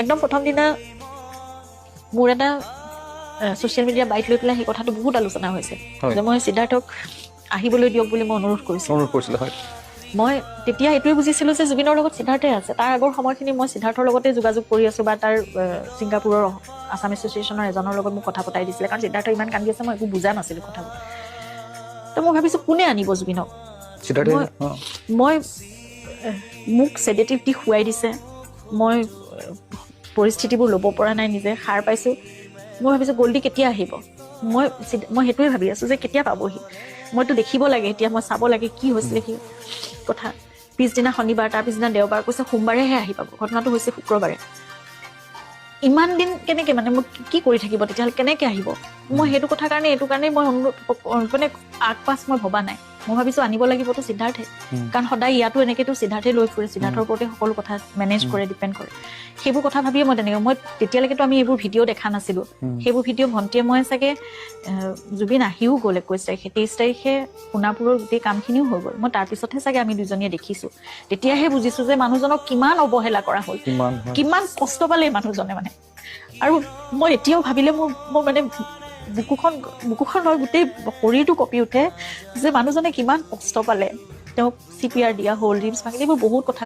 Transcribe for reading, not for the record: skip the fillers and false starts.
একদম প্ৰথম দিনা মোৰ এটা ছ'চিয়েল মিডিয়া বাইট লৈ পেলাই সেই কথাটো বহুত আলোচনা হৈছে যে মই সিদ্ধাৰ্থক আহিবলৈ দিয়ক বুলি মই অনুৰোধ কৰিছোঁ। অনুৰোধ কৰিছিলে, হয়। মই তেতিয়া এইটোৱে বুজিছিলোঁ যে জুবিনৰ লগত সিদ্ধাৰ্থে আছে। তাৰ আগৰ সময়খিনি মই সিদ্ধাৰ্থৰ লগতে যোগাযোগ কৰি আছোঁ বা তাৰ ছিংগাপুৰৰ আছাম এছ'চিয়েশ্যনৰ এজনৰ লগত মোক কথা পতাই দিছিলে, কাৰণ সিদ্ধাৰ্থ ইমান কান্দি আছে, মই একো বুজা নাছিলোঁ কথাবোৰ। তো মই ভাবিছোঁ কোনে আনিব জুবিনক। সিদ্ধাৰ্থে। মই মোক চেডেটিভ দি খুৱাই দিছে, মই পৰিস্থিতিবোৰ ল'ব পৰা নাই, নিজে সাৰ পাইছোঁ। মই ভাবিছোঁ গল্ডি কেতিয়া আহিব, মই মই সেইটোৱে ভাবি আছোঁ যে কেতিয়া পাবহি, মইতো দেখিব লাগে এতিয়া, মই চাব লাগে কি হৈছিলে কি কথা। পিছদিনা শনিবাৰ, তাৰ পিছদিনা দেওবাৰ, কৈছে সোমবাৰেহে আহি পাব। ঘটনাটো হৈছে শুক্ৰবাৰে। ইমান দিন কেনেকে মানে মোক কি কৰি থাকিব তেতিয়াহ'লে, কেনেকে আহিব? মই সেইটো কথা কাৰণে এইটো কাৰণেই মই অনুৰোধ মানে আগ পাছ মই ভবা নাই। মই ভাবিছোঁ আনিব লাগিবতো সিদ্ধাৰ্থে, কাৰণ সদায় ইয়াতো এনেকেতো সিদ্ধাৰ্থে লৈ ফুৰে, সিদ্ধাৰ্থৰ ওপৰতে সকলো কথা মেনেজ কৰে, ডিপেণ্ড কৰে। সেইবোৰ কথা ভাবিয়ে মই তেনেকে মই তেতিয়ালৈকেতো আমি এইবোৰ ভিডিঅ' দেখা নাছিলোঁ। সেইবোৰ ভিডিঅ' ভণ্টিয়ে মই চাগে জুবিন আহিও গ'ল 21 তাৰিখে, 23 তাৰিখে সোণাপুৰৰ গোটেই কামখিনিও হৈ গ'ল। মই তাৰপিছতহে চাগে আমি দুজনীয়ে দেখিছোঁ, তেতিয়াহে বুজিছোঁ যে মানুহজনক কিমান অৱহেলা কৰা হ'ল, কিমান, হয়। কিমান কষ্ট পালে এই মানুহজনে মানে। আৰু মই এতিয়াও ভাবিলে মোৰ মানে বুকুখন নহয় গোটেই শৰীৰটো কঁপি উঠে যে মানুহজনে কিমান কষ্ট পালে। তেওঁক CPR দিয়া হ'ল, ৰিবছ ভাঙিলে, এইবোৰ বহুত কথা।